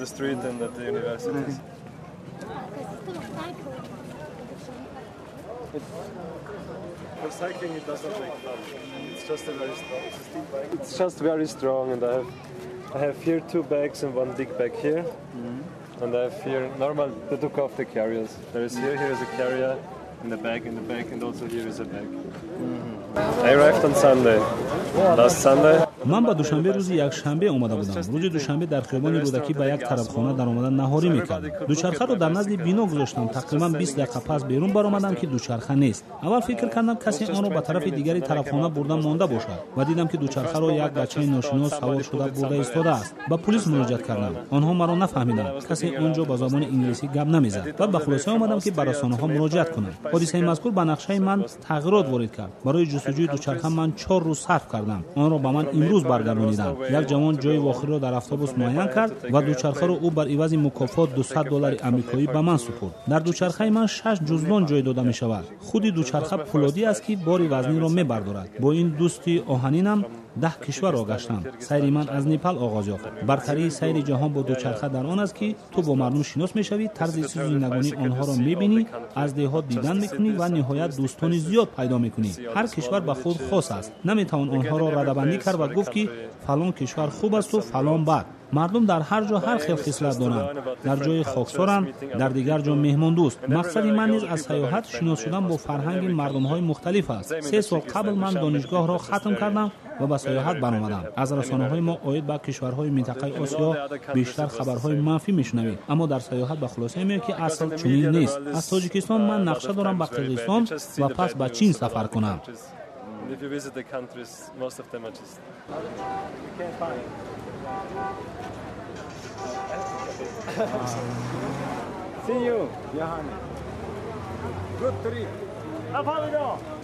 the street and at the universities. For cycling, it does not make fun. It's just a very strong. It's a steel bike. It's just very strong, and I have here two bags and one big bag here, and I have here normal. They took off the carriers. There is here is a carrier, and a bag in the back, and also here is a bag. I arrived on Sunday. Last Sunday. Ман ба Душанбе рӯзи якшанбе омада будам. Рӯзи душанбе дар хиёбони Рӯдакӣ ба як тарабхона даромада наҳорӣ мекардам. Дучархаро дар назди бино гузоштам. Тақрибан 20 дақиқа пас берун баромадам, ки дучарха нест. Аввал фикр кардам, касе онро ба тарафи дигари тарабхона бурда монда бошад, ва дидам, ки дучархаро як бачаи ношинос савор шуда бурда истодааст. Ба пулис муроҷиат кардам. Онҳо маро нафаҳмиданд. Касе он ҷо ба забони инглисӣ гап намезад ва ба хулоса омадам, ки ба расонаҳо муроҷиат кунам. Ҳодисаи мазкур ба нақшаи ман тағйирот ворид кард. Барои ҷустуҷӯи дучарха ман 4 рӯз сарф кардам. Онро ба ман имрӯз баргардониданд. Як ҷавон ҷои вохӯриро дар автобус муайян кард ва дучархаро ӯ бар ивази мукофот 200 доллари амрикоӣ ба ман супурд. Дар дучархаи ман шаш ҷуздон ҷой дода мешавад. Худи дучарха пӯлодӣ аст, ки бори вазнинро мебардорад. Бо ин дӯсти оҳанинам 10 кишварро гаштам. Сайри ман аз Непал оғоз ёфт. Бартарии сайри ҷаҳон бо дучарха дар он аст, ки ту бо мардум шинос мешавӣ, тарзи зиндагонии онҳоро мебинӣ, аз деҳот дидан мекунӣ ва ниҳоят дӯстони зиёд пайдо мекунӣ. Ҳар кишвар ба худ хос аст. Наметавон онҳоро радабандӣ кард ва гуфт, ки фалон кишвар хуб асту фалон бад. Мардум дар ҳар ҷо ҳар хел хислат доранд. Дар ҷои хоксоранд, дар дигар ҷо меҳмондӯст. Мақсади ман низ аз сайёҳат шинос шудан бо фарҳанги мардумҳои мухталиф аст. 3 сол қабл ман донишгоҳро хатм кардам ва ба сайёҳат баромадам. Аз расонаҳои мо оид ба кишварҳои минтақаи Осиё бештар хабарҳои манфӣ мешунавед, аммо дар сайёҳат ба хулосае меояд, ки асл чунин нест. Аз Тоҷикистон ман нақша дорам ба Қирғизистон ва пас ба Чин сафар кунам. And if you visit the countries, most of them are just. You can't find. See you. Johannes. Good trip. Auf Wiedersehen.